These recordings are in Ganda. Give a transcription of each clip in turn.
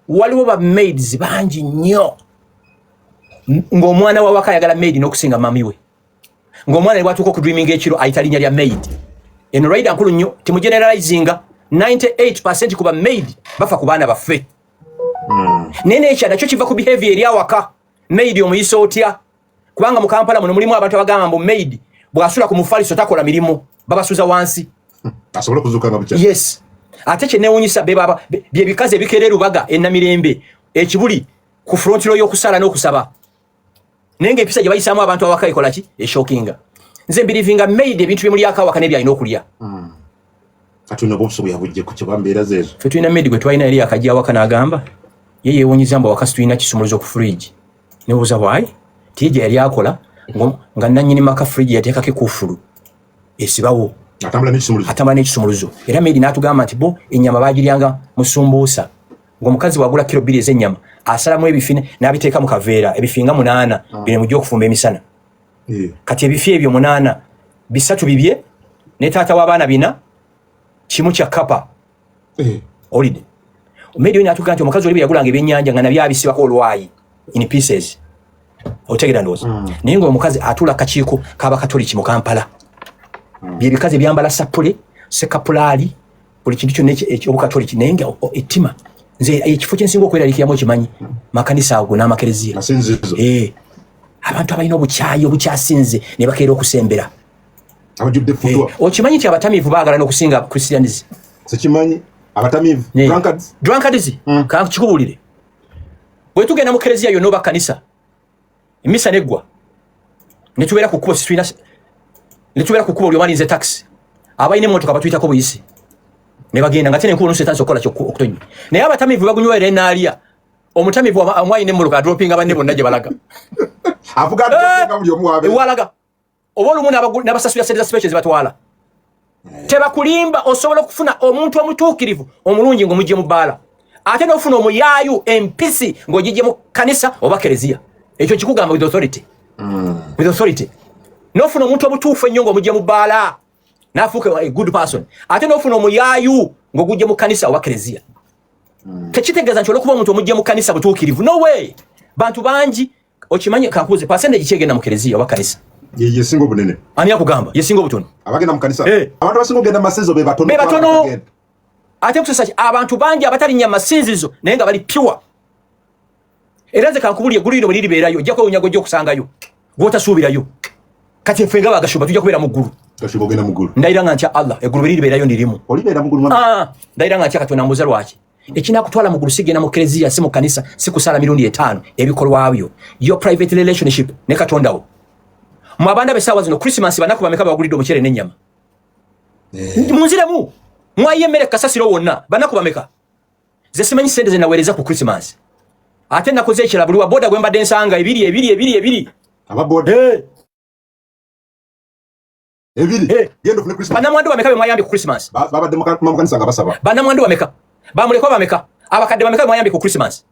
Waliwo ba maids bangi nnyo ng'omwana wawaka ayagala maid n'okusinga mami we, ng'omwana ne bwatuuka okudreaminga ekiro ayita linnya lya maid. Eno rider nkulu nnyo, timugeneralizinga. 98% ku ba maid bafa ku baana baffe. Naye nekya nakyo kiva ku behavior eri awaka. Maid omuyisa otya? Kubanga mu Kampala muno mulimu abantu abagamba mbu maid bw'asula ku mufaliso takola mirimu, babasuza wansi. Asobole okuzuuka nga bukya. Yes, ate kyenewunyisa bye bikazi ebikeera erubaga, enamirembe, ekibuli ku front row y'okusala n'okusaba, naye ng'empisa gye bayisaamu abantu awaka ekola ki? Eshockinga. Nze mbelievinga maid ebintu bye mulyako awaka n'ebyalina okulya. Kati ono obusobu yabujje ku kiba mbeera zeezo. Ffe tulina maid gwe twalina, yali akajja awaka n'agamba ye yeewunyiza mbu awaka situlina kisumuluzo ku fridge. Nebuuza why, tiye gye yali akola nga nannyini maka fridge yateekako ekufulu esibawo. Atambula n'ekisumuluzo. Atambula n'ekisumuluzo. Era maid n'atugamba nti bo ennyama bagiryanga mu sumbuusa, ng'omukazi wagula kilo 2 ez'ennyama asalamu ebifi n'abiteeka mu kaveera, ebifi nga 8, bino mujja okufumba emisana. Kati ebifi ebyo 8, 3 bibye ne taata w'abaana 4, kimu kya kapa. Olidde maid oyo n'atugamba nti omukazi oli bwe yagulanga ebyennyanja nga nabyo abisibako olwayi in pieces. Otegeera ndowooza? Naye ng'omukazi atuula kakiiko k'abakatoliki mu Kampala. Byebikazi ebyambala sapule, sekapulaali, buli kintu kyonna ekyobukatoliki, naye nga ettima. Nze ekifo kyensinga okweraliikiramu okimanyi? Makanisa ago n'amakereziya. Masinzizo. Eh, abantu abalina obukyayi obukyasinze ne bakeera okusembera. Abajjudde futwa. Eh, okimanyi nti abatamiivu baagala n'okusinga Christians? Sikimanyi. Abatamiivu? Ne. Drunkards. Drunkards. Kikubuulire, bwe tugenda mu kereziya yonna oba kanisa, emisa neggwa ne tubeera ku kkubo, situlina ne tubeera ku kkubo, oli omalinze taxi, abalina emmotoka batuyitako buyisi ne bagenda, nga tene enkubo nusu etandise okukola kyokka okutonnya. Naye abatamiivu bagunywera enaalya. Omutamiivu omwalina emmotoka adropinga banne bonna gye balaga. Avuga nga buli omu wabeera. Ewalaga oba olumu n'abasasulira sente za special zibatwala. Tebakulimba, osobola okufuna omuntu omutuukirivu omulungi ng'omugye mu bbaala, ate n'ofuna omuyaayu empisi ng'ogijje mu kanisa oba kereziya. Ekyo kikugamba with authority, with authority. N'ofuna omuntu omutuufu ennyo ng'omugye mu bbaala n'afuuka a good person, ate n'ofuna omuyaayu ng'ogujje mu kanisa oba kereziya. Tekitegeeza nti olwokuba omuntu omugye mu kanisa butuukirivu. No way. Bantu bangi okimanyi, kankubuze, percentage kyegenda mu kereziya oba kanisa? Ye yesinga obunene. Ani akugamba yesinga obutono? Abagenda mu kanisa. Eh. Abantu abasinga okugenda mu masinzizo be batono. Be batono. Abagenda. Ate kusesa ki, abantu bangi abatalinnya masinzizo naye nga bali pure. Era nze kankubulye, eggulu lino bwe liribeerayo ojja kwewunya gojja okusangayo gw'otasuubirayo. Kati ffe nga bagashumba tujja kubeera mu ggulu. Gashumba ogenda mu ggulu? Ndayira nga ntya Allah, eggulu bwe liribeerayo ndirimu. Olibeera mu ggulu, mama? Ah, ndayira nga ntya Katonda. Mbuuza lwaki ekinakutwala mu ggulu sigenda mu kereziya, si mu kanisa, si kusaala mirundi etaano. Ebikolwa byo, your private relationship ne Katonda wo. Mu abaana b'essaawa zino, Christmas banaku bameka bagulidde omuceere n'ennyama? Munziremu, mwayiye emmere kasasiro wonna, banaku bameka? Ze simanyi sente ze naweereza ku Christmas. Ate nakoze ekirala, buli wa boda gwe mbadde nsanga ebiri ebiri ebiri ebiri. Aba boda? Eh. Ebiri. Eh. Genda ofune Christmas. Bannamwandu bameka be mwayambye ku Christmas? Babadde mu kanisa nga basaba. Bannamwandu bameka, bamulekwa bameka, abakadde bameka be mwayambye ku Christmas?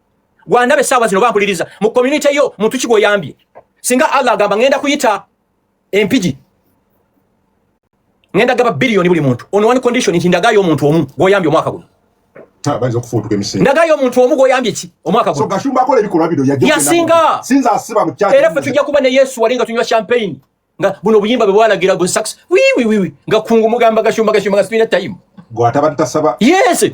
Gwandaba essaawa zino, bampuliriza mu community yo, muntu ki gwoyambye? Singa Allah agamba ngenda kuyita Empigi, ngenda gaba biliyoni buli muntu on one condition nti ndagayo omuntu omu gwoyambye omwaka guno. Ha, bayinza okufuutuka emisinde. Ndagayo omuntu omu gwoyambye ki omwaka So guno. Gashumba akola ebikolwa bino yajja okugenda Yasinga. mu ggulu. Sinza asiba mu church. Era ffe tujja kuba ne Yesu wali nga tunywa champagne, nga buno obuyimba bwe bwalagira bu sax wiwiwiwi, nga kungu mugamba Gashumba, Gashumba, nga situlina time. Gwe atabadde tasaba. Yes,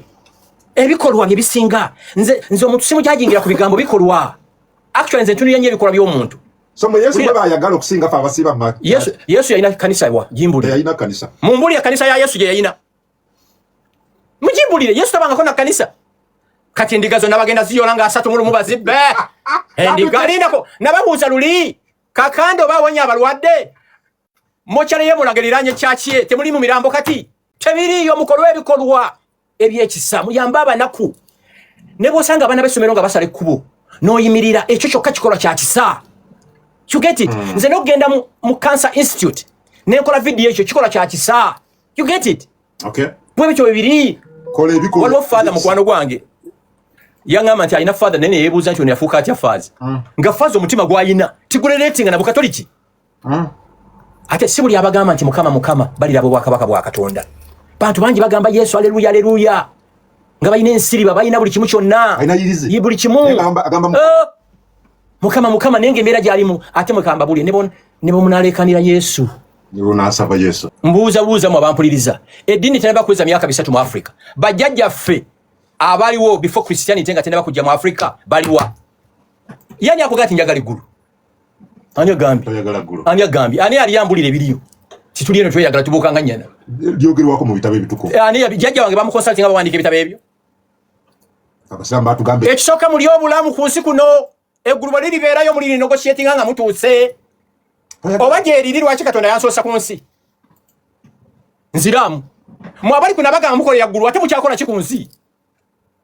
ebikolwa bye bisinga. Nze omuntu simujajingira ku bigambo, bikolwa. Actually nze ntunulira nnyo ebikolwa by'omuntu. So mwe Yesu Wulira. bwe bayagala okusinga ffe abasiiba mu Yesu yalina kanisa wa gimbulire? Teyalina kanisa. Mumbulire kanisa ya Yesu gye yalina, mugimbulire. Yesu tabangako na kanisa. Kati endiga zonna bagenda ziyola nga 31 bazibbe endiga. Lindako, nababuuza luli, Kakande oba awonya abalwadde, mokyale ye Mulago eriranye kyaki temuli mu mirambo? Kati tebiriiyo. Mukolwa ebikolwa ebyekisa, muyambe abanaku, ne bwosanga abaana b'essomero nga basala ekkubo n'oyimirira, ekyo kyokka kikolwa kya kisa. You get it? Nze n'okugenda mu Cancer Institute nenkola vidiyo, ekyo kikolwa kya kisa. You get it? Okay. Bwe bityo bwe biri. Kola ebikolwa. Waliwo father mukwano gwange yaŋŋamba nti alina father, naye neyeebuuza nti ono yafuuka atya father, nga father omutima gw'ayina tigurelatinga na bukatoliki. Ate si buli abagamba nti Mukama, Mukama baliraba obwakabaka bwa Katonda. Bantu bangi bagamba Yesu, aleluya, aleluya. Nga balina ensiriba, balina buli kimu kyonna. Alina yirizi. Ye buli kimu. Naye agamba Eh, Mukama, Mukama, naye ng'embeera gy'alimu. Ate mwekamba buli ne bwemunaleekanira Yesu. Nasaba Yesu. Mbuuza buuza mu abampuliriza, eddiini tenaba kuweza myaka 3 mu Africa. Bajjajjaffe abaliwo before Christianity nga tenaba kujja mu Africa baliwa? Yani akugaa nti njagala eggulu? Ani agambye? Toyagala ggulu. Ani agambye? Ani ali ambulira ebiriyo? Tituli eno tweyagala, tubuuka nga nnyana. Lyogerwako mu bitabo ebitukuvu. Ani jjajja wange bamuconsultinga bawandiika ebitabo ebyo? Abasiraamu batugambe. Ekisooka, muli obulamu ku nsi kuno. Eggulu bwe liribeerayo, muliri negotiatinga nga mutuuse oba gyeriri. Lwaki Katonda yansoosa ku nsi? Nziraamu, mwe abali kuno abagamba mukolera ggulu, ate mukyakola ki ku nsi?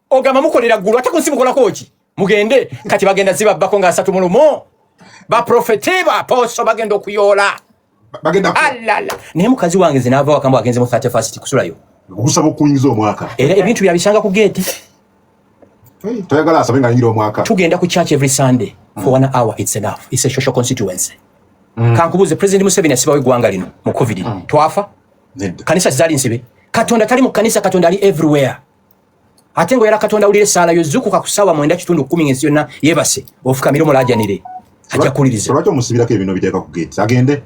Ogamba mukolera ggulu, ate ku nsi mukolako ki? Mugende kati, bagenda zibabbako nga 31. Baprofete, baapostle bagenda okuyoola. Bagenda Alala, naye mukazi wange nze naava wakambu agenze mu 31st kusulayo. Okusaba okuyingiza omwaka. Era ebintu byabisanga ku geeti. Hey, toyagala asabe nga ayingira omwaka? Tugenda ku church every Sunday for one hour, it's enough. It's a social constituency. Kankubuuze, President Museveni asibawo eggwanga lino mu COVID, twafa? Nedda. Kanisa zizaali nsibe. Katonda tali mu kanisa, Katonda ali everywhere. Ate ngaoyala Katonda awulira essaala yo, zukuka ku ssaawa 9:50 ng'ensi yonna yeebase, ofukamire omulaajanire, ajja kuwuliriza. Lwaki omusibirako ebintu biteeka ku gate agende?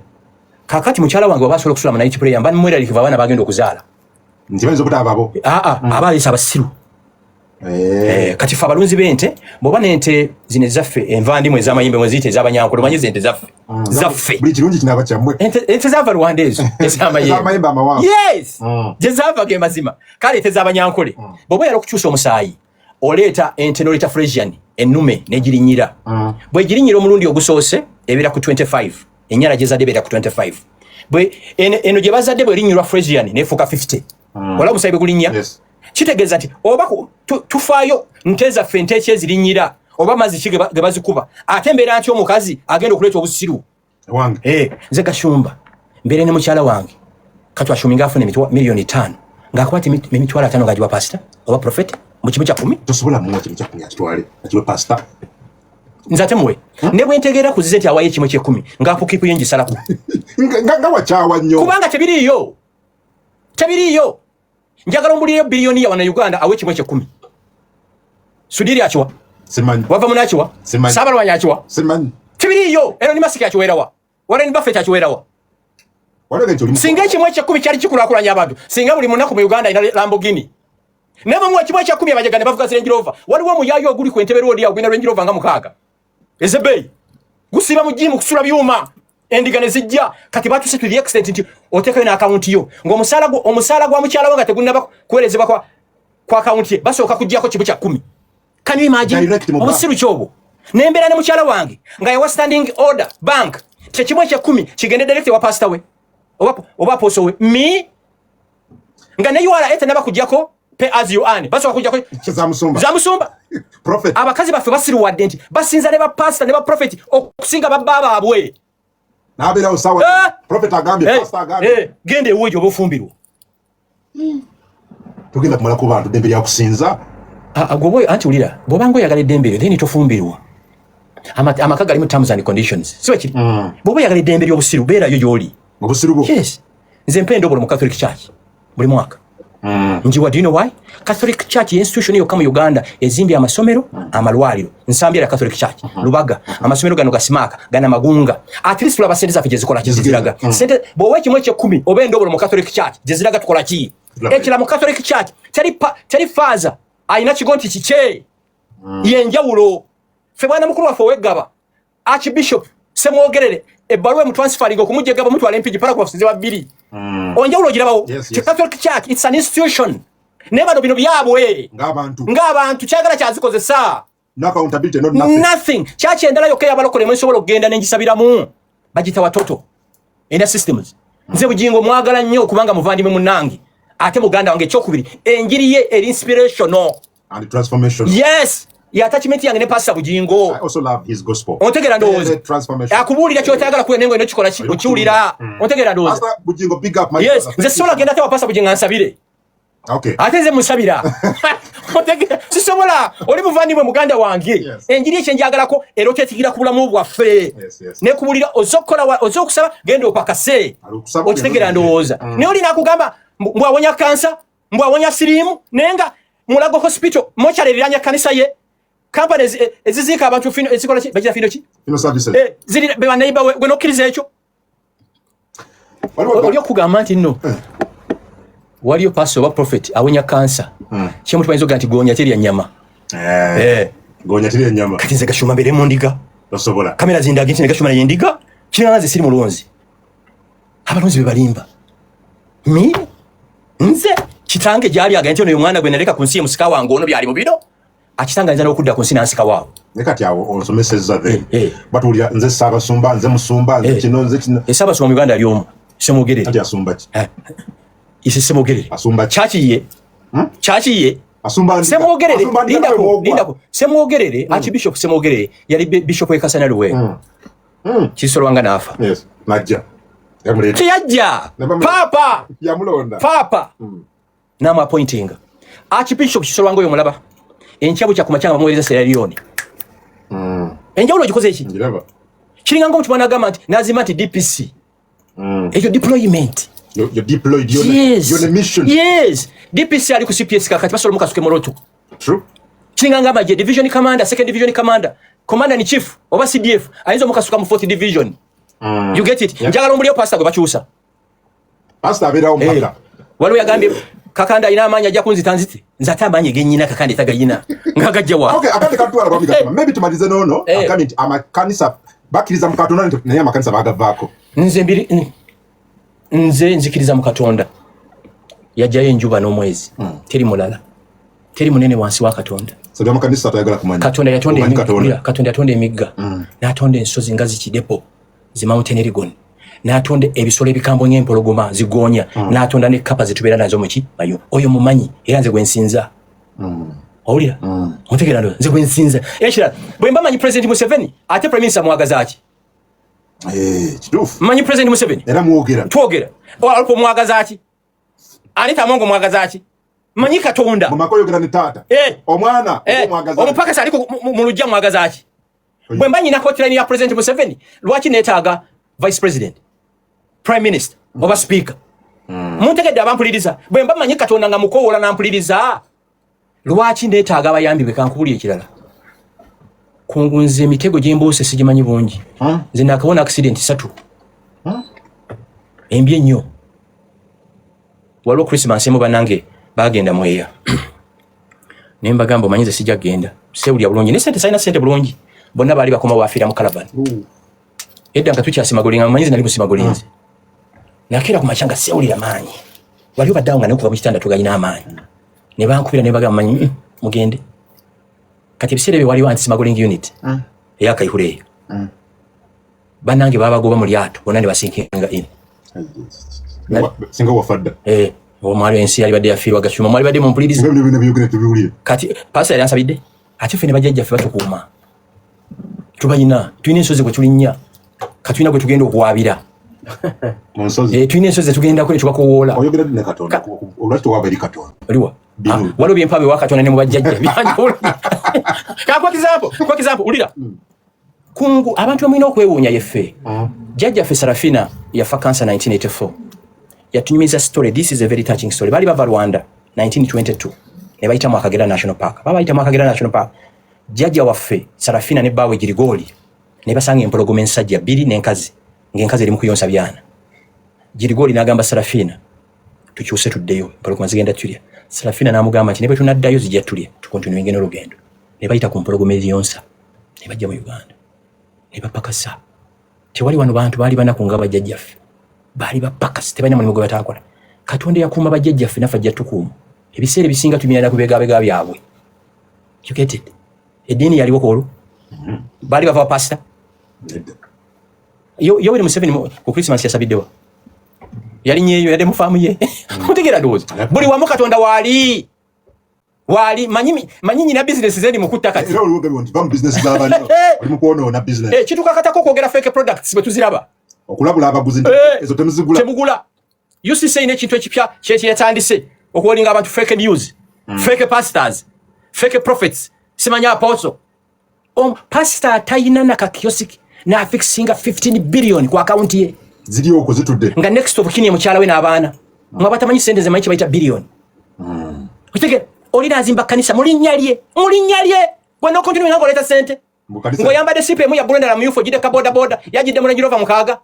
Kakati mukyala wange waba asobola okusula mu night prayer, mba mweraliikirivu abaana bagenda okuzaala. Nti bayinza obutaba abo. Aa, aba aleese abasiru. Eh. Eh, kati fe abalunzi b'ente, bw'oba n'ente zino ezaffe envandimu ez'amayimbe mweziyita ez'abanyankole, omanyi ente zaffe zaffe. Buli kirungi kinaaba kyammwe. Ente zaava Rwanda ezo ez'amayembe. Ez'amayembe amawanvu. Yes, gye zaava ge mazima. Kale ente z'abanyankole, bw'oba oyala okukyusa omusaayi, oleeta ente n'oleeta Fresian ennume n'egirinyira. Bw'egirinyira omulundi ogusoose ebeera ku 25, ennyana gyezadde ebeera ku 25. Bwe eno gye bazadde bwerinnyirwa Fresian nefuuka 50. Olaba omusaayi bwe gulinnya? Yes. Kitegeeza nti oba tufaayo nte zaffe, nte ki ezirinyira oba mazzi ki ge bazikuba. Ate embeera nti omukazi agenda okuleeta obusiru. Wange. Eh, nze Gashumba mbeere ne mukyala wange, katwashuminga afuna 5 miliyoni ng'akwata 50,000 ng'agiwa pasita oba prophet mu 1/10. Tosobola muwa 1/10 akitwale akiwe pasita. Nze ate muwe ne bwe ntegeera kuzize nti awayo 1/10 ng'akukipu ye ngisalako. Nga wakyawa nnyo. Kubanga tebiriiyo, tebiriiyo. Njagala ombulireyo biliyoniya wana Uganda awe 1/10. Sudiri akiwa? Simanyi. Wava munakiwa? Simanyi. Saabalwanyi akiwa? Simanyi. Tebiriiyo. Elon Musk akiweerawa? Warren Buffett akiweerawa? Walaga nti oli Singa 1/10 kyali kikulaakulanya abantu, singa buli munaku mu Uganda alina Lamborghini. Naye bwemuwa 1/10, abajega ne bavuga Range Rover. Waliwo omuyaayo oguli ku Entebbe Road awo gulina Range Rover nga mukaaga ez'ebbeeyi, gusiiba mu gym kusula byuma, endiga ne zijja. Kati batuse to the extent nti oteekayo n'akawunti yo ng'omusaala omusaala gwa mukyala we nga tegunnaba kuweerezebwa kwa akawunti ye, basooka kuggyako 1/10. Can you imagine? Direct mu bank. Obusiru kyobwo. Nembeera ne mukyala wange nga yawa standing order bank 1/10 kigende direct ewa pastor we oba apostle we mi nga ne URA tenaba kuggyako pay as you earn, basooka kuggyako za musumba. Za musumba. Prophet. Abakazi baffe basiruwadde nti basinza ne bapasita ne baprofeti okusinga babba baabwe. N'abeerawo sawa. Eh! Prophet agambye, Eh, pastor agambye. eh, genda ewuwe gyoba ofumbirwa. Tugenda kumala ku bantu ddembe lya kusinza. Ah, ah, gwe anti wulira, bw'obanga oyagala eddembe eryo, then tofumbirwa. Amaka galimu terms and conditions, si bwekiri? Bw'oba oyagala eddembe ly'obusiru, beerayo gy'oli. Obusiru bwo. Yes, nze mpa endobolo mu Catholic Church buli mwaka, njiwa. Do you know why? Catholic Church ye institution yokka mu Uganda ezimbye amasomero, amalwaliro. Nsambya ya Catholic Church Lubaga, amasomero gano gasimaaka gana magunga. At least tulaba sente zaffe gyezikola ki, gyeziraga. Sente bw'owa 1/10 oba endobolo mu Catholic Church, gyeziraga tukola ki? Tulaba. Ekira mu Catholic Church teri faaza alina kigo nti kikye yenjawulo. Ffe bwana mukulu waffe oweggaba, Archbishop Semwogerere, ebbaluwa emutransferinga okumujja egaba mutwala Empigi, paragraphs ziba bbiri. Onjawulo ogirabawo? Yes. Catholic Church, it's an institution, naye bano bino byabwe. Ng'abantu. Ng'abantu kyagala kyazikozesa. No accountability, no nothing. Nothing. Church endala yokka eyabalokole mwesobola okugenda nengisabiramu bagita Watoto ena systems. Nze Bugingo mwagala nnyo kubanga muvandimwe munnange ate muganda wange. Ekyokubiri, enjiri ye eri inspirational and transformation. Yes, ye attachment yange ne Pastor Bugingo. I also love his gospel. Ontegeera ndowooza? Very transformation. Akubuulira kyotayagala kuwulira naye nga olina okikola ki, okiwulira. Ontegeera ndowooza? Pastor Bugingo, big up, my Yes. brother. Nze sisobola genda tewa Pastor Bugingo ansabire. Ate nze musabira. Otegeera? Sisobola, oli muvandimwe muganda wange. Enjiri ekyenjagalako era okyetigira ku bulamu bwaffe. Nekubulira ozze okukola ozze okusaba, genda opakase. Ali okusaba, Okitegeera ogenda ndowooza? Naye oli nakugamba mbwawonya kansa, mbwawonya siriimu, naye nga Mulago Hospital mochari eriranya kanisa ye. Company eziziika abantu fino ezikola ki bagira fino ki? Fino services. Ziri be baneighbor we, gwe nokkiriza ekyo. Oli okugamba nti nno waliyo pastor oba prophet awonya kansa. Kyemu tubayinza okuga nti goonya terya nnyama. Goonya terya nnyama. Kati nze Gashumba mbeere mu ndiga. Tosobola. Kamera zindage nti ne Gashumba naye ndiga. Kirina nze siri mulonzi. Abalonzi be balimba. Mi nze kitange gyali agamba nti ono ye mwana gwe naleka ku nsi ye musika wange ono byali mu bino. Akitanga ayinza n'okudda ku nsi n'ansika waawo. Naye kati awo onsomesezza then. Batuwulira nze Ssaabasumba, nze musumba, nze kino, nze kino. Ssaabasumba mu Uganda ali omu, Ssemwogerere. Anti asumba ki? Ise Ssemwogerere. Asumba ki? Kyaki ye? Kyaki ye? Asumba ndiga. Ssemwogerere, Asumba ndiga lindako, nawe wogwa. lindako. Ssemwogerere, Archbishop Ssemwogerere yali Bishop w'e Kasana Luweero. Kizito Lwanga n'afa. Yes, n'ajja. Yamuleeta. Teyajja. Nabamu- Papa. Yamulonda. Papa. N'amu appointinga. Archbishop Kizito Lwanga oyo mulaba. Enkya bukya ku makya nga bamuweereza Sierra Leone. Enjawulo ogikoze ki? Ngiraba. Kiringa ng'omuntu bw'anagamba nti n'azimba nti DPC. Ekyo deployment. You're deployed, Yes. you're on a mission. Yes. DPC ali ku CPS kakati basobola mukasuke moroto. True. Kiringa ng'amagye division commander, second division commander, commander in chief oba CDF ayinza omukasuka mu fourth division. You get it? Yeah. Njagala omuliro pastor gwe bakyusa. Pastor abeerawo mpaka. Waliwo yagambye Kakande alina amaanyi ajja kunzita nzite. Nze ate amaanyi gennyina Kakande tagayina. Nga gajja wa? Okay, akande katwala bambi Gashumba. Maybe tumalize n'ono, agambye nti amakanisa bakkiriza mu Katonda naye amakanisa baagavaako. Nze mbiri, nze nzikiriza mu Katonda. Yajjayo enjuba n'omwezi. Teri mulala. Teri munene wansi wa Katonda. So amakanisa tayagala kumanya. Katonda yatonda Omanyi emigga. Katonda. Katonda yatonda emigga. N'atonda ensozi nga zikidepo, zi Mountain Elgon. N'atonda ebisolo ebikambwe ng'empologoma zigoonya. N'atonda ne kkapa ze tubeera nazo mu ki? Mayo. Oyo mumanyi era nze gwe nsinza. Owulira? Ontegeera ndo nze gwe nsinza. Ekirala, bwe mba manyi President Museveni, ate Prime Minister mwagaza ki? Kituufu. Manyi President Museveni? Era mwogera. Twogera. Alupo mwagaza ki? Anita Amongo mwagaza ki? Manyi Katonda. Mu maka oyogera ne taata. Omwana, omwagaza ki? Omupakasi ali mu lujja mwagaza ki? Bwe mba nyina hotline ya President Museveni, lwaki neetaaga Vice President, Prime Minister, oba Speaker? Muntegedde abampuliriza. Bwe mba manyi Katonda nga mukowoola n'ampuliriza, lwaki neetaaga abayambi be? Kankubulire ekirala. Kungu nze emitego gye mbuuse sigimanyi bungi. Nze naakawona accident 3. Embi ennyo. Waliwo Christmas emu bannange baagenda Mweya. Ne mbagamba omanyi nze sijja kugenda. Seewulira bulungi. Ne ssente salina ssente bulungi. Bonna baali bakoma waafiira mu caravan. Edda nga tukyasimagolinga, omanyi nze nali musimagolinzi. Nakeera ku makya nga seewulira maanyi. Wali obadde awo nga nekuva mu kitanda tuganyina amaanyi. Ne bankubira ne bagamba manyi, mugende. Kati ebiseera ebyo waliwo anti-smuggling unit. Eya Kayihura eyo. Bannange baabagoba mu lyato bonna ne basinkinga in. Singa wafa dda. Omwali ensi yali badde yafiirwa Gashumba, mwali badde mumpuliriza. Nga bino byonna byogera tubiwulire. Kati pastor yali ansabidde, ate ffe ne bajjajjaffe batukuuma. Tubalina, tulina ensozi kwe tulinnya. Kati tulina gwe tugenda okuwaabira. Mu nsozi. Tulina ensozi ze tugendako ne tubakowoola. Oyogera ddi ne Katonda? Olwaki towaaba eri Katonda? Oliwa? Bino. Waliwo bye mpaaba ewa Katonda ne mu bajjajja. Byanjawulo. Ka kwa example, kwa example, wulira. Kungu, abantu bamulina okwewuunya yeffe. Jjajjaffe Sarafina yafa cancer 1984. Yatunyumiza story, this is a very touching story. Bali bava Rwanda 1922. Ne bayita mu Akagera National Park. Baba bayita mu Akagera National Park. Jjajja waffe Sarafina ne bbaawe Girigoli ne basanga empologoma ensajja bbiri n'enkazi, ng'enkazi eri mu kuyonsa byana. Girigoli n'agamba Sarafina, tukyuse tuddeyo, empologoma zigenda tulya. Sarafina n'amugamba nti ne bwe tunaddayo zijja tulya, tukontinuinge n'olugendo. Ne bayita ku mpologoma eziyonsa, ne bajja mu Uganda. Ne bapakasa. Tewali wano bantu baali banaku nga bajjajjaffe. Baali bapakasi, tebalina mulimu gwe bataakola. Katonda yakuuma bajjajjaffe naffe ajja tukuuma. Ebiseera ebisinga tumira ku bibegabega byabwe. You get it? Eddiini yaliwo ku olwo? Baali bava wa pastor? Yoweri Museveni ku Christmas yasabiddewa? Yalinyeeyo, yadde mu faamu ye. Mutegeera ndowooza. Buli wamu Katonda waali. Waali, manyi nyina business ze ndi mu kutta kati. Era oliwo gabyo nti va mu business z'abantu. Oli mu kwonoona business. Kitukakatako okwogera fake products bwe tuziraba. Okulabula abaguzi nti ezo temuzigula. Temugula. UCC erina ekintu ekipya kye yatandise okuwolinga abantu fake news, fake pastors, fake prophets, simanyi apostle. Pastor atayina na kakiosk n'afixinga 15 billion ku account ye. Ziri okwo zitudde. Nga next of kin ye mukyala we n'abaana. Nga batamanyi ssente ze manyi kye bayita billion. Okitegera? Olina azimba kanisa mu linnya lye, mu linnya lye. Gwe nocontinue nga oleeta sente ng'oyambadde sipa emu ya bbulu, endala muyufu, ogidde ka boda boda, yagidde mu Range Rover mukaaga.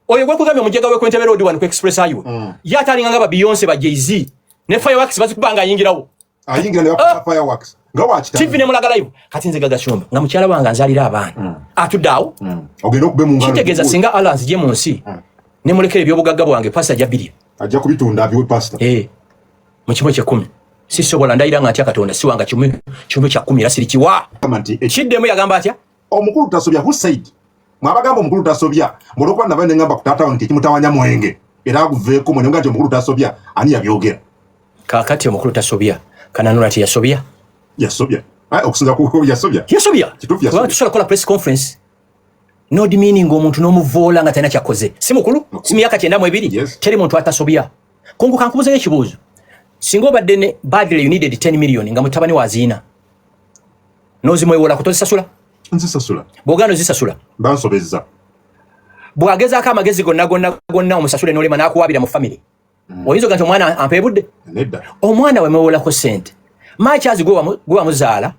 Oyo gwekugambye omujega we kwentebe road wano ku express highway, ye atalinga nga ba Beyonce, ba Jay-Z ne fireworks bazikuba nga ayingirawo. Ayingira ne bakuba fireworks nga wakita. TV ne mulaga live. Kati nze Gagashumba, nga mukyala wange anzaalira abaana, atudde awo, ogenda okube mu ngalo. Kitegeeza singa Allah nzije mu nsi ne mulekera ebyobugagga bwange, pastor ajja birya. Ajja kubitunda abiwe pastor. Eh, mu kimu ekyekumi sisobola. Ndayira nga ntya Katonda, siwanga kimu kimu kya kumi era sirikiwa. Kama nti Kiddemu, yagamba atya? Omukulu tasobya. Who said? Mwabagamba omukulu tasobya, olwokuba nava neŋŋamba ku taata wange nti ekimutawanya mwenge era aguveeko, mwe nenga nti omukulu tasobya. Ani yabyogera? Kaakati omukulu tasobya, Kananula teyasobya? Yasobya. Aye, okusinza ku yasobya. Yasobya. Kituufu, yasobya. Kubanga tusobola kukola press conference nodemeaning omuntu n'omuvoola nga talina kyakoze. Si mukulu, si myaka 92? Yes. Teri muntu atasobya. Kungu, kankubuzayo ekibuuzo: singa obadde ne badly you needed 10 million nga mutabani waziina, n'ozimwewolako, tozisasula? Nzisasula. Bw'ogaana ozisasula, Bansobezza. bw'agezaako amagezi gonna gonna gonna omusasule n'olema, n'akuwaabira mu family, oyinza oga nti omwana ampeebudde? Nedda. Omwana we mwewolako sente makyazi, gwe wamuzaala,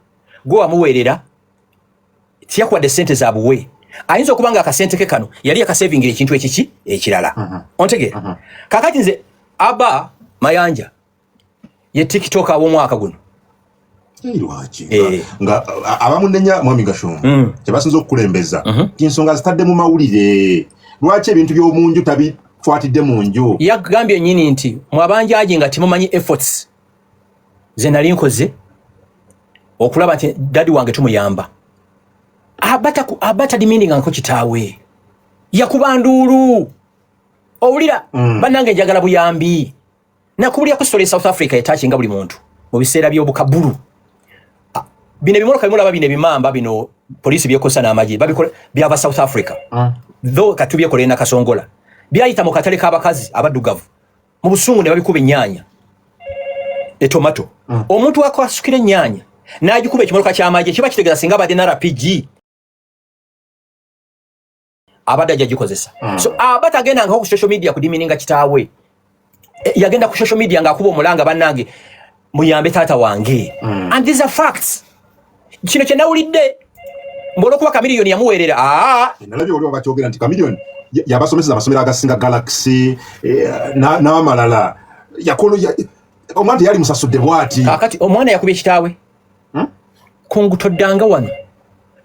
gwe wamuweerera, tiyakuwadde sente za buwe. Ayinza okuba nga akasente ke kano yali yakasevingira ekintu ekiki ekirala. Ontegeera? Kakati nze aba Mayanja ye TikTok ab'omwaka guno. Eh, lwaki? Eh. Nga abamunenya, mwami Gashumba, kyebasinza okukulembeza ti ensonga zitadde mu mawulire. Lwaki ebintu by'omunju tabikwatidde mu nju? Yagambye nyini nti mwabanjaji nga temumanyi efforts ze nali nkoze okulaba nti daddy wange tumuyamba. Aba tademeaninganko kitaawe, yakuba nduulu. Owulira? Bannange, njagala buyambi. Nakubulira ku story e South Africa etakinga buli muntu mu biseera by'obukabulu. Ah, bino ebimoloka bimulaba, bino ebimamba bino poliisi byekosa n'amagye babikola byava South Africa, though katubyekolere nakasongola. Byayita mu katale k'abakazi abaddugavu mu busungu ne babikuba ennyaanya, etomato. Omuntu akwasukira ennyaanya n'agikuba ekimotoka ky'amagye, kiba kitegeeza singa abadde na RPG abadde ajja gikozesa. So aba tagendangako ku social media kudemeaninga kitaawe. E, yagenda ku social media ng'akuba omulanga, "Bannange, muyambe taata wange." And these are facts. Kino kye nawulidde mbw'olwokuba Kamiliyoni yamuweerera, aa. Nalabye oli bakyogera nti Kamiliyoni yabasomeseza amasomero agasinga Galaxy, eh, n'amalala. Yakolo omwana teyali musasudde bwati. Kaakati omwana yakubye kitaawe. Kungu, toddanga wano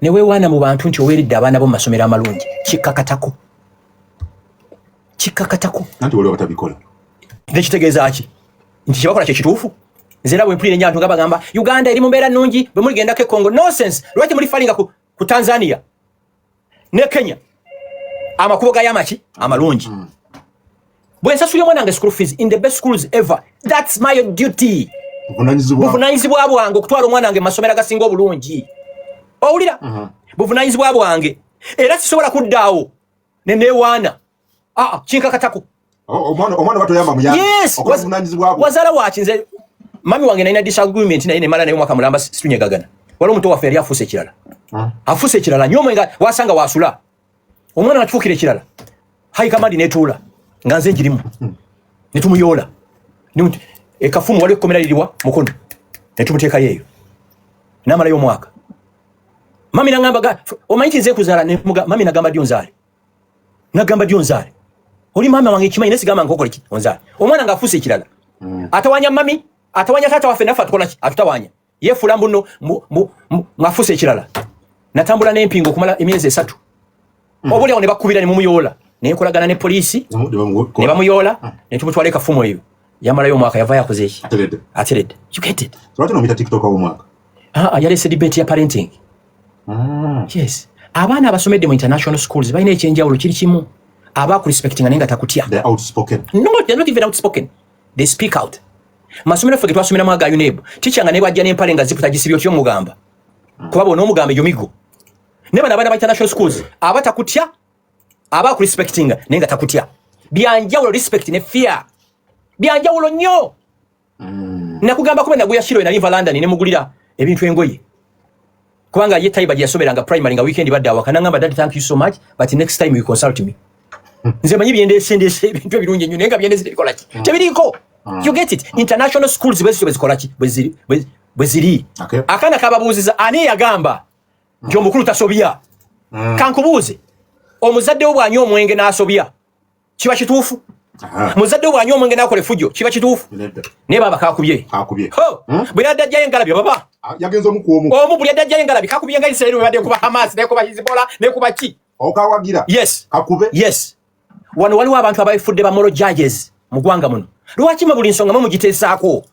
ne weewaana mu bantu nti oweeredde abaana bo mu masomero amalungi. Kikkakatako, kikkakatako. Anti waliwo batabikola. Nekitegeeza ki nti kyebakola kyekituufu? Nze era bwe mpulira enyantu nga bagamba Uganda eri mu mbeera nnungi, bwe muligendako e Congo. Nonsense! Lwaki muli falinga ku Tanzania ne Kenya? Amakubo gayo amaki amalungi. Bwe nsasulira omwana wange school fees in the best schools ever, that's my duty. Buvunanyizibwa. Buvunanyizibwa bwange okutwala omwana wange mu masomero agasinga obulungi. Owulira? Buvunanyizibwa bwange era sisobola kuddaawo neneewaana. Aa, kinkakatako. Oh, omwana batoyamba muyambe. Yes. Okola buvunanyizibwa bwo. Wazaala waki? Nze mami wange nalina disagreement naye, nemala naye omwaka mulamba situnyegagana. Waliwo omuto waffe yali afuuse ekirala, afuuse ekirala nnyo. Omwe nga wasanga wasula omwana nakifuukira ekirala. High command netuula nga nze njirimu, netumuyoola ekafumu. Waliwo ekkomera liriwa Mukono, netumuteekayo eyo namalayo omwaka. Mami nagamba, "Omanyi nti nze kuzaala?" Mami nagamba, "Ddi onzaale?" Nagamba, "Ddi onzaale? Oli maama wange ekimanyi, naye sigamba nkokola ki onzaale." Omwana ng'afuuse ekirala, atawanya mami, atawanya taata waffe, naffe atukola ki? Atutawanya, yefuula mbuno ng'afuuse ekirala. Natambula n'empingo okumala emyezi 3. Oba oliawo ne bakubira ne mumuyoola, nenkolagana ne poliisi ne bamuyoola, ne tumutwala ekafumu eyo. Yamalayo omwaka, yavayo akoze eki? Ateredde. Ateredde. You get it? Lwaki nomuyita TikTok w'omwaka? Ah, yalese debate ya parenting. Yes, abaana abasomedde mu international schools balina ekyenjawulo kiri kimu: aba kurespectinga naye nga takutya. They're outspoken. No, they're not even outspoken, they speak out. Masomero ffe ge twasomeramu aga UNEB, teacher nga ne bwajja n'empale nga zipu tagisibye, otya omugamba, kuba bw'onoomugamba egyo migo. Ne bano abaana ba international schools aba takutya, aba akurespectinga naye nga takutya. Byanjawulo, respect ne fear byanjawulo nnyo. Nakugamba kuba naguya shiro, nali nva London, nemugulira ebintu, engoye, kubanga ye Taiba gye yasomeranga primary nga weekend badde awaka. Nangamba, "Daddy, thank you so much, but next time you consult me." Nze manyi byendeese, ndeese ebintu ebirungi ennyo, naye nga byendeese tebikola ki? Tebiriiko. You get it? International schools bwe zityo bwe zikola ki, bwe ziri. Akaana kababuuziza, ani yagamba nti omukulu tasobya? Kankubuuze, omuzadde wo bw'anywa omwenge n'asobya, kiba kituufu? Aha. Muzadde wo bw'anywa omwenge n'akola effujjo, kiba kituufu? Nedda. Naye baaba kakubye. Kakubye. Ho! Bwe yadde ajjayo engalabi, baba. Ah, yagenze omu ku omu. Omu buli yadde ajjayo engalabi, kakubye nga Isirayiri bwe badde kuba Hamas, nekuba Hezbollah, nekuba ki. Okawagira. Yes. Kakube. Yes, wano waliwo abantu abafudde ba moral judges mu ggwanga muno. Lwaki mwe buli nsonga mwe mugiteesaako,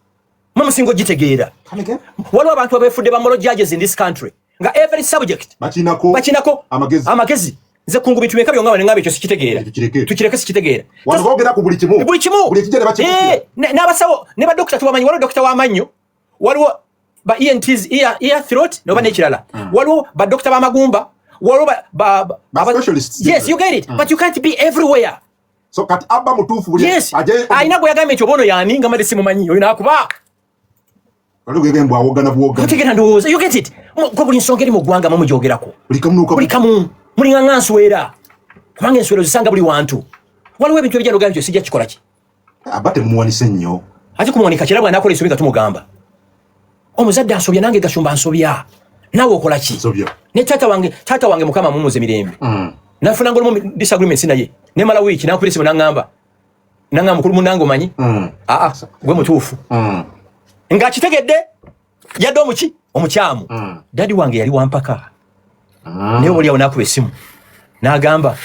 mwe musinga ogitegeera? Come again? Waliwo abantu abefudde ba moral judges in this country, nga every subject bakinako. Bakinako amagezi. Amagezi. Nze kungu bintu bimeka byonga ngamba ekyo sikitegeera. Tukireke. Tukireke, sikitegeera. Wano boogera ku buli kimu. Buli kimu. Buli ekijja ne bakikukira. Eh, n'abasawo ne badokita tubamanyi. Waliwo dokita w'amannyo, waliwo ba ENTs, ear, throat, noba n'ekirala, waliwo badokita b'amagumba, waliwo Ba specialists. Yes, you get it, but you can't be everywhere. So kati Abba mutuufu buli Yes. aje. Alina gwe yagambye nti oba ono yaani nga madde simumanyi, oyo nakuba. Waliwo gwe mbwa awogana buwogana. Otegeera ndowooza? You get it? Gwe buli nsonga eri mu ggwanga mumugyogerako. Buli kamu n'okamu. Buli kamu mulinga nga nswera, kubanga enswera ozisanga buli wantu. Waliwo ebintu ebijja nogamba nti sijja kikola ki. Abba temumuwanise nnyo. Ate kumuwanika kirabwa, anakola ensobi nga tumugamba. Omuzadde asobya, nange Gashumba nsobya, naawe okola ki? Nsobya. Ne taata wange, taata wange, Mukama mumuze mirembe, nafunanga olumu disagreements naye, nemala wiiki nankubira esimu, naŋŋamba, "Mukulu munange, omanyi, aa, gwe mutuufu." Ng'akitegedde yadde omuki omukyamu. Daddy wange yali wampaka, naye oli awo nakuba essimu n'agamba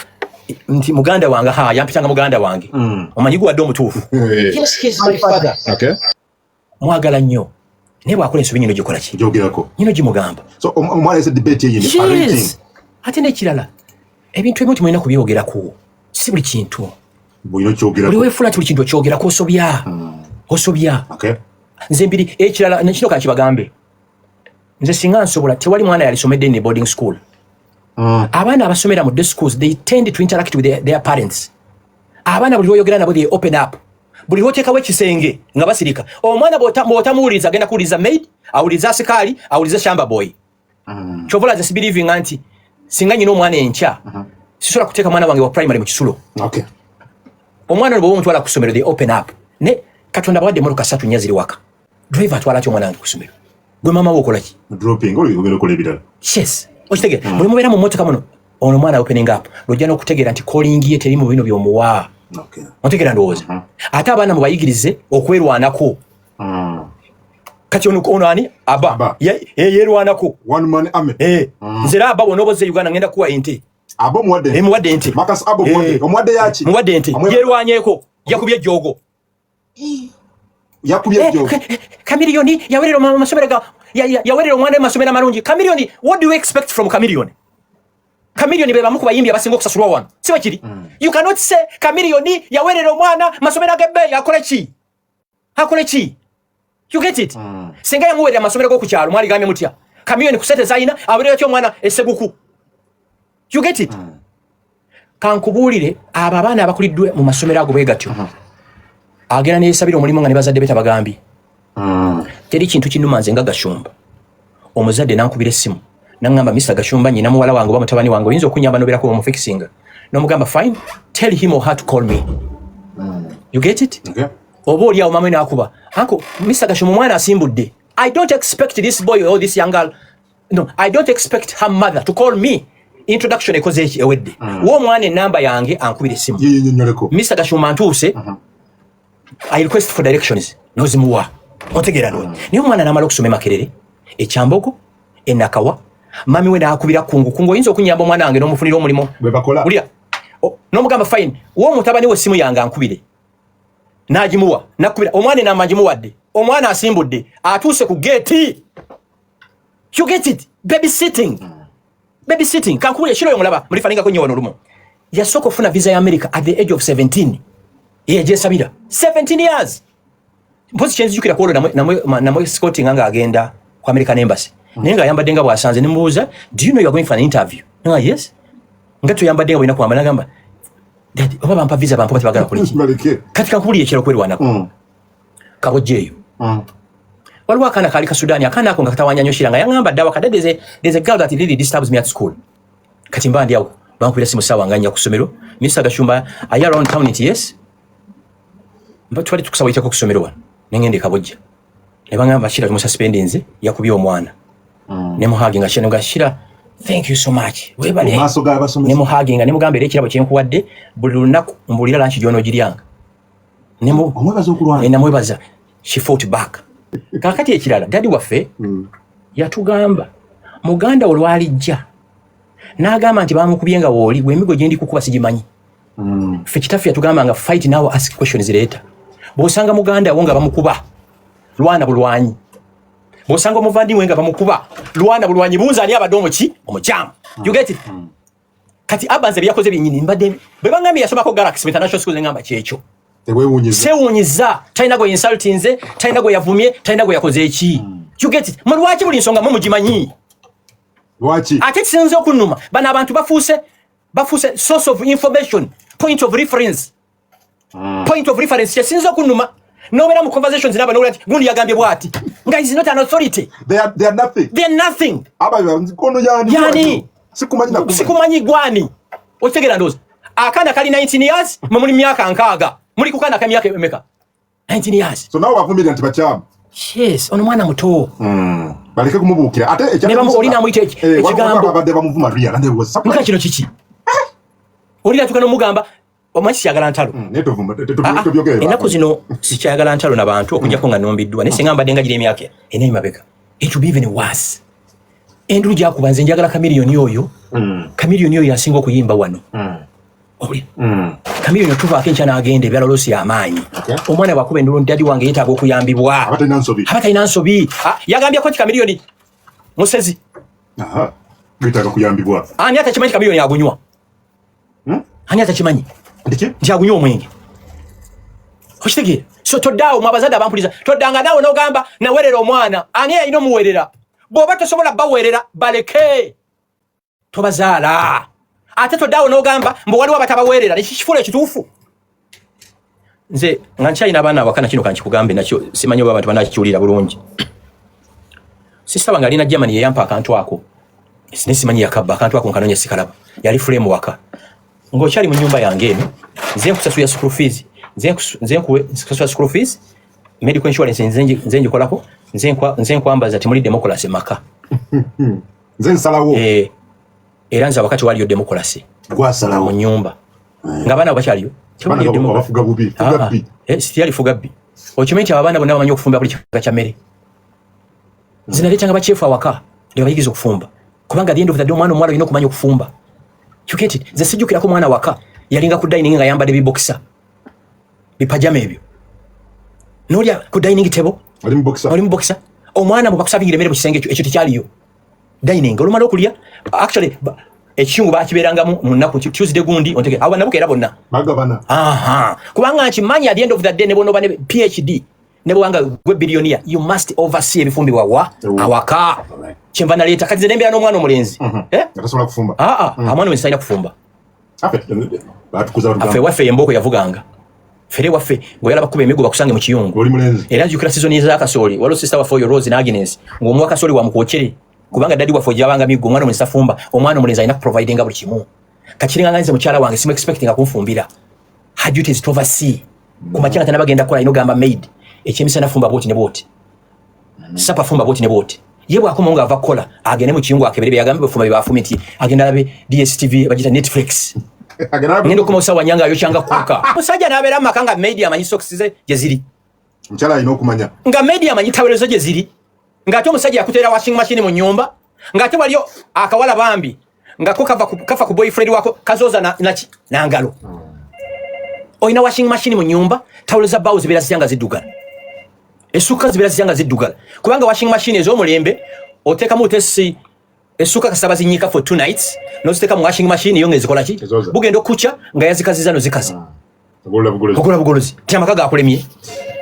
nti, "Muganda wange," ha, yampitanga muganda wange, "omanyi gwe wadde omutuufu." Yes, he's my father. Mwagala nnyo, naye bw'akola ensobi nyino gikola ki? Gyogerako. Nyino gimugamba. So omwana yese debate eyo parenting. Yes, ate n'ekirala, ebintu ebimu temulina kubyogerako, si buli kintu. Bulina Buli okyogerako. Weefuula nti buli kintu okyogerako, osobya, osobya. Nze mbiri ekirala nekino kankibagambe, nze singa nsobola, tewali mwana yalisomedde in a boarding school. Abaana abasomera mu day schools, they tend to interact with their parents. Abaana buli lwoyogera nabo, they open up. Buli lwoteekawo ekisenge nga basirika. Omwana bw'otamuwuliriza, agenda kuwuliriza maid, awuliriza asikaali, awuliriza shamba boy. Kyova olaze sibelievinga nti singa nyina omwana enkya, sisobola kuteeka mwana wange wa primary mu kisulo. Omwana ono bw'oba omutwala ku ssomero, they open up. Ne Katonda bawadde emmotoka ssatu, nnya ziri waka, driver atwala atya omwana wange ku ssomero? Gwe maama we okola ki? Dropping oli ogenda okola ebirala. Yes, okitegeera? Buli mubeera mu mmotoka muno, ono omwana opening up, lwojja n'okutegeera nti calling ye teri mu bino by'omuwa. Otegeera ndowooza? Ate abaana mubayigirize okwerwanako. Kati ono ani aba? Aba. Yeerwanako. One man army. Eh, nze era aba bw'onooba ozze Uganda, ngenda kuwa ente. Aba omuwadde? Eh, muwadde ente. Marcus Aba omuwadde? Eh. Omuwadde yaki? Muwadde ente. Yeerwanyeeko, yakubye ejjoogo. Yakubye Eh, ejjoogo. Chameleone yawerera mu masomero ga yawerera omwana we mu masomero amalungi. Chameleone, what do you expect from Chameleone? Chameleone be bamu ku bayimbi abasinga okusasulwa wano, si bwe kiri? You cannot say Chameleone yawerera omwana masomero ag'ebbeeyi. Akole ki? Akole ki? You get it? Singa yamuwerera amasomero g'oku kyalo, mwaligambye mutya? Chameleone ku sente zalina awerera ki omwana esseguku? You get it? Kankubuulire, abo abaana abakuliddwe mu masomero ago bwe gatyo, agenda neyesabira omulimu nga ne bazadde be tabagambye. Teri kintu kinuma nze nga Gashumba, omuzadde nankubira essimu naŋŋamba, "Mr Gashumba, nyina muwala wange oba mutabani wange, oyinza okunyamba nobeerako omufixinga?" Nomugamba, "Fine, tell him or her to call me." You get it? Okay. Oba oli awo mama we nakuba, "Uncle Mr Gashumba, omwana asimbudde." I don't expect this boy or this young girl, no, I don't expect her mother to call me. Introduction ekoze eki? Ewedde. Wo omwana enamba yange, ankubira essimu. Yeyenyonyoleko. "Mr Gashumba, ntuuse, I request for directions." Nozimuwa. Otegeera? No, naye omwana namala okusoma emakerere, ekyambogo, enakawa, mami we nakubira, "Kungu, kungu, oyinza okunyamba omwana wange n'omufunira omulimu?" Bwe bakola. Ulira, n'omugamba, "Fine, wo omutabani we essimu yange ankubire." N'agimuwa, nakubira omwana enamba, ngimuwadde, omwana asimbudde, atuuse ku geeti. You get it? Baby sitting, baby sitting. Kankubulire kiro, omulaba mulifaningako nnyo wano. Olumu yasooka okufuna visa ya America at the age of 17, yejesabira 17 years. Mpozi kyenzijukira kwolwo namwe escortinga ng'agenda ku American Embassy, naye ng'ayambadde nga bw'asanze. Nemubuuza, "Do you know you are going for an interview?" Nga, "Yes." Nga toyambadde nga bwolina kwambala. Nagamba, "Daddy, oba bampa visa bampa, tebagala koleki." Baleke. Kati kankubulire ekirala, okwerwanako. Kabojja eyo, waliwo akaana kaali ka Sudaani. Akaana ako nga katawanya nnyo Shira, nga yaŋŋamba dda waka, "Daddy, there's a girl that really disturbs me at school." Kati mba ndi awo, bankubira simu ssaawa nga 4 ku ssomero, "Mr Gashumba, are you around town?" Nti, "Yes." Mba twali tukusaba yitako ku ssomero wano, nengenda ekabojja ne bagamba, "Shira tumususpendinze, yakubye omwana." Ne muhuginga Shira, nga, "Shira, thank you so much, webale." Mu maaso g'abasomesa. Ne muhuginga, ne mugamba, "Era ekirabo kyenkuwadde, buli lunaku mbuulira lunch gy'onoogiryanga." Omwebaza okulwana. Namwebaza, she fought back. Kakati ekirala, daddy waffe yatugamba, muganda wo lwalijja n'agamba nti bamukubye nga wooli bwemigo gye ndi kukuba sigimanyi. Ffe kitaffe yatugamba nga, "Fight now, ask questions later." Bw'osanga muganda wo nga bamukuba, lwana bulwanyi. Bw'osanga omuvandimwe nga bamukuba, lwana bulwanyi, buuza ani abadde omuki omukyamu. You get it? Kati Abba nze byeyakoze byennyini mbadde bwe bangambye yasomako Galaxy International School, ngamba kyekyo. Tewewunyiza. Sewuunyiza, talina gwe insultinze, talina gwe yavumye, talina gwe yakoze eki. You get it? Mwe lwaki buli nsonga mwe mugimanyi? Lwaki? Ate kisinze okunnuma, bano abantu bafuuse source of information, point of reference, point of reference. Kyesinze okunnuma, nobeera mu conversations naba nowulira nti gundi yagambye bwati, nga is not an authority. They are nothing. They are nothing. Aba kono yani? Yani? Sikumanyi nakumanyi. Sikumanyi gwani. Okitegeera? Ndowooza akaana kali 19 years, mwe muli myaka 60, muli ku kaana kamyaka emeka? 19 years. So nawe bavumirira nti bakyamu. Yes, ono mwana muto. Baleke kumubuukira ate. Ne oli n'amuyita ekigambo. Abadde bamuvuma real and it was Muka kino kiki? Oli natuka nomugamba, omanyi sikyagala ntalo. Naye tovuma. Ah, ah, tobyogere. Ennaku zino sikyagala ntalo nabantu okujjako nga nombiddwa, naye singa mbadde nga gira emyaka ena emabega, it will be even worse. Endulu gyakuba, nze njagala Chameleone oyo. Chameleone oyo asinga okuyimba wano. Owulira? Chameleone tuvaako enkya n'agenda ebyalo losi amaanyi. Omwana bwakuba endulu, daddy wange yeetaaga okuyambibwa. Aba talina nsobi. Aba talina nsobi. Ah, yagambyeko nti Chameleone musezi. Aha, betaaga kuyambibwa. Ani atakimanyi Chameleone agunywa? Hmm? Ani atakimanyi? Ndiki? Nti agunywa omwenge. Okitegeera? So toddaawo, mwe abazadde abampuliza, toddanga naawe n'ogamba nawerera omwana. Ani alina omuwerera? Bw'oba tosobola bawerera, baleke, tobazaala. Ate toddaawo n'ogamba mbu waliwo abatabaweerera, nekikifuula ekituufu. Nze nga nkyalina abaana awaka, nakino kankikugambe nakyo, simanyi oba abantu banakikiwulira bulungi. Sister wange alina Germany, yeyampa akantu ako, naye simanyi yakabba akantu ako, nkanoonya sikalaba. Yali frame waka ng'okyali mu nyumba yange eno, nze nkusasulira school fees, nze nkusasula school fees, medical insurance nze ngikolako, nze nkwambaza. Temuli democracy maka. Nze nsalawo. Eh, era nze awaka tewaliyo democracy. Mu Gwasalawo. nyumba ng'abaana abo bakyaliyo. Abaana Tewaliyo bafuga bubi, fuga Ah, ah. bbi. Eh, sitiyali fuga bbi. Okimanyi nti abo abaana bonna bamanyi okufumba buli kika kya mmere? Nze naleetanga bakyefu awaka ne babayigiriza okufumba, kubanga at the end of the day omwana omuwala olina okumanya okufumba. You get it? Nze sijjukirako omwana waka yalinga ku dining nga ayambadde bibokisa, bipajama ebyo, nolya ku dining table. Ali mu boxer. Oli mu boxer. Omwana bwe bakusavingira emmere mu kisenge ekyo, ekyo tekyaliyo dining. Olumala okulya, actually ekiyungu bakibeerangamu mu nnaku Tuesday gundi ontege abo banabukeera bonna. Bagabana. Aha, kubanga nkimanyi at the end of the day ne bwonoba ne PhD, ne bwanga gwe billionaire, you must oversee ebifumbibwa wa Ewo. awaka. Alright. Kyenva naleeta kati nze nembeera n'omwana omulenzi. Eh? Nga tasobola kufumba. Aa, omwana omulenzi talina kufumba. Afe batukuza. Affe Batugamba waffe emboko yavuganga fere waffe ng'oyala bakuba emiggo bakusange mu kiyungu. Oli mulenzi. Era nzijukira season ez'akasooli, waliwo sister waffe oyo Rose n'Agnes, ng'omuwa kasooli wamukwokere, kubanga daddy waffe ojabanga miggo. Omwana omulenzi tafumba. Omwana omulenzi alina kuprovidinga buli kimu. Kakiringa nga nze mukyala wange simu expectinga kunfumbira. Her duty is to oversee. Ku makya nga tanabagenda kukola, alina ogamba maid, "Ekyemisana fumba bwoti ne bwoti, supper fumba bwoti ne bwoti." Ye bw'akomawo ng'ava kukola, agende mu kiyungu akebere byeyagambe bwefumba bye bafumye, nti agenda alabe DStv, bagita Netflix. Agenda. Ngenda okuma osawa nyanga ayokyanga kuka. Musajja n'abeera mu maka nga maid amanyi socks ze gye ziri. Omukyala alina okumanya. Nga maid amanyi tawero ze gye ziri, ng'ate omusajja yakuteera washing machine mu nyumba, ng'ate waliyo akawala bambi nga ko kafa ku boyfriend wako kazoza naki nangalo. Olina washing machine mu nyumba, tawulo za bbaawo zibeera zitya nga ziddugala? Essuuka zibeera zitya nga ziddugala? Kubanga washing machine ez'omulembe oteekamu tesi essuuka kasaba zinyiika for 2 nights, noziteeka mu washing machine yo ng'ezikola ki? Ezooza. Bugenda okukya nga yazikaziza nozikaza. Ogolola bugolozi. Ogola bugolozi ti amaka gakulemye.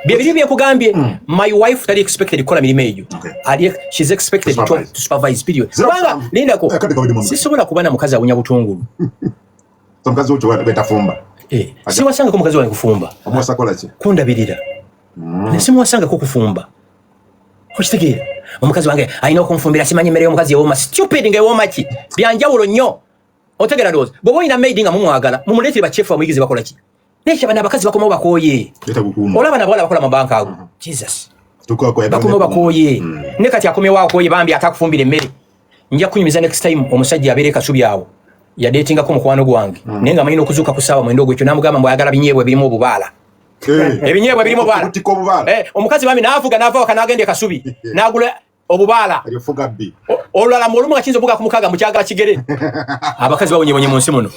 Bye biri byekugambye, my wife tali expected kukola mirimu egyo. Ali, she's expected Supervise. to supervise, period. Zero Kubanga lindako, Eh, kati kawedde mu- sisobola kuba na mukazi awunya butungulu. So omukazi wo kyowetafumba? Eh, siwasangako mukazi wange kufumba. Omuwasa kola ki? Kundabirira. Ne simuwasangako kufumba. Okitegeera? Omukazi wange alina okunfumbira, simanyi emmere y'omukazi ewooma. Stupid! Nga ewooma ki? Byanjawulo nnyo. Otegeera? Ndowooza bw'oba olina maid nga mumwagala, mumuleetere bakyefu bamuyigize bakola ki. Naye kyabano abakazi bakomawo bakooye. Olaba nabawala bakola mabanka ago. Jesus, bakomawo bakooye. Ne kati akomyewo akooye bambi, ate akufumbira emmere. Nja kunyumiza next time. Omusajja abeera ekasubi awo yadeetingako mukwano gwange, naye nga amanyi n'okuzuuka ku ssaawa 9 ogwekyo, n'amugamba mbu ayagala binyeebwa ebirimu obubaala. Ebinyeebwa ebirimu obubaala. Omukazi bambi n'avuga n'ava waka n'agenda ekasubi n'agula obubaala. Olulala mu olumu nga kiyinza obuga ku 6 mukyagala kigere. Abakazi bawonyebonye mu nsi muno.